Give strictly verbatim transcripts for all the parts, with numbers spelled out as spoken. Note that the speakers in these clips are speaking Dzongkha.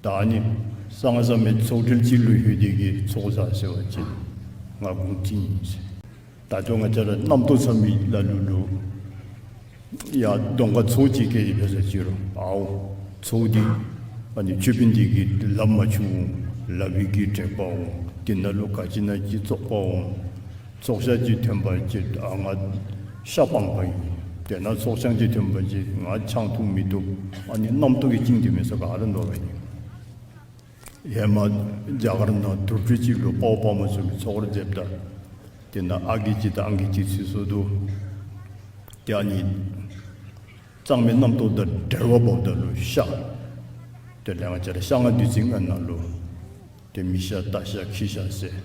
ད་ཨ་ནི་གསང་བ་བཟང་པོའི་ཚོགས་གྲལ་ཅིག་ལུ་ལྷོད་དེ་གིས་ཚོགས་བསགས་ཟེར་བ་ཅིན་ང་དགུང་ཁྲི་ཨིན་ཟེར། ད་ལྟོ་ང་བཅས་ར་རྣམ་རྟོག་ཟེར་མི་ལ་ལུ་ལུ་ཡ་གདོང་ཁར་ཚོགས་ཅིག་བཀལ་ཏེ་འབད་ས་ཅིག་རུང་ཨའོ་ཚོགས་འདི་ཨ་ནི་ཆོས་དཔོན་འདི་གིས་ལམ་མ་ཆུང་ལ་བི་གི་དྲེག་པའོ། དེ་ནང་ལུ་ག་ཅི་ན་ཅིག་བཙོག་པའོ། ཚོགས་ཤ་ཅིག་ཐོན་པ་ཅིན་ཨ་ང་ཤ་སྤང་པ་ཨིན། དེ་ནང་ཚོགས་ཆང་ཅིག་ཐོན་པ་ཅིན་ང་ཆང་འཐུང་མི་བཏུབ། ཨ་ནི་རྣམ་རྟོག་གིས་བཅིངས་ཏེ་མི་ཚུ་ག་ར་འདོར་བ་ཨིན། ཧེ་མ་རྒྱ་གར་ནང་དུར་ཁྲོད་ཅིག་ལུ་དཔའ་བོ་དཔའ་མོ་ཚུ་གིས་ཚོགས་ར་མཛདཔ་ད་དེ་ནང་ཨ་རྒས་ཅིག་དང་ཨང་རྒས་ཅིག་ཚུད་སོ་ནུག། ཏེ་ཨ་ནི་གཙང་མའི་རྣམ་རྟོག་དང་བྲལ་བ་འབདཝ་ད་ལུ་ཤ་དེ་ལས་ང་བཅས་ར་ཤ་ལྔ་བདུད་རྩི་ལྔ་ནང་ལུ་ཏེ་མི་ཤ་རྟ་ཤ་ཁྱི་ཤ་ཟེར་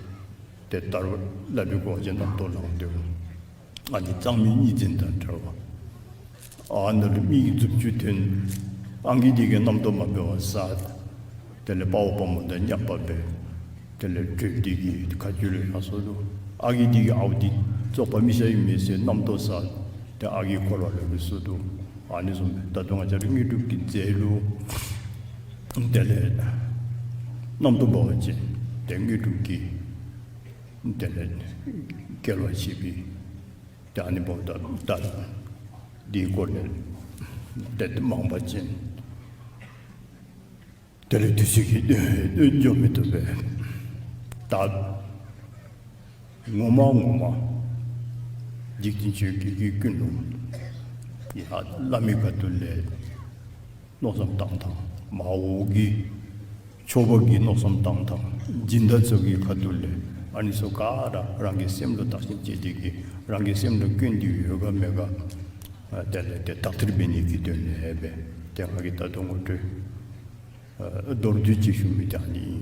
ཏེ་དར་བ་ལ་བི་གོ་བ་ཅིན་རྣམ་རྟོག་ལང་སྟེ་ཨ་ནི་གཙང་མའི་གཉིས་འཛིན་དང་བྲལ་བ། ཨ་ནཱ་ལུ་མི་གི་མཛུབ་ཅུ་ཐོན། ཨང་རྒས་འདི་གིས་རྣམ་རྟོག་མ་འབད་བར་བསད། དེ་ལས་དཔའ་བོ་དཔའ་མོ་དང་མཉམ་པ་འབད། དེ་ལས་དྲེགཔ་འདི་གི་ཁ་རྒྱུད་ལུ་ཡར་སོ་ནུག། ཨ་རྒས་འདི་གིས་ཨའོ་འདི་བཙོག་པ་མི་ཤ་ཨིན་མས་ཟེར་རྣམ་རྟོག་བསད། ཏེ་ཨ་རྒས་འཁོར་བ་ལུ་ལུས་སོ་ནུག། ཨ་ནི་བཟུམ་སྦེ་ད་ལྟོ་ང་བཅས་ར་དངོས་གྲུབ་ཀྱི་རྫས་ལུ་དེ་ལས་རྣམ་རྟོག་འབད་བ་ཅིན་ཏེ་དངོས་གྲུབ་ཀྱི་དེ་ལས་སྐལ་བ་ཆད་པའི་ཏེ་ཨ་ནི་འབདཝ་ད་ད་འདིའི་སྐོར་ལས་ཏེ་མང་པ་ཅིན་དེ་ལས་དུས་ཚོད་ཀྱིས་འགྱོ་མི་བཏུབ་པས། ད་ངོ་མ་ངོ་མ་འཇིག་རྟེན་ཆོས་བརྒྱད་ཀྱི་ཀུན་སློང་ཡ་བླ་མའི་ཁ་ཐུག་ལས་མནོ་བསམ་བཏང་ཐངས་མ་འོངས་ཀྱི་ཆོས་པ་གི་མནོ་བསམ་བཏང་ཐངས་སྦྱིན་བདག་ཚུ་གི་ཁ་ཐུག་ལས་ཨ་ནི་ཚུ་ག་ར་རང་གི་སེམས་ལུ་བརྟག་ཞིབ་བྱས་ཏེ་གིས་རང་གི་སེམས་ལུ་སྐྱོན་འདི་ཡོད་ག་མེད་ག་ཨ་དེ་ལས་ཏེ་དག་ཐེར་འབད་ནི་གི་དོན་ལས་སྦེ་ཏེ་ང་གིས་ད་ལྟོ་ངོ་སྤྲོད་ཨ་མདོར་བསྡུས་ཅིག་ཞུ་མི་ད་ཨ་ནི་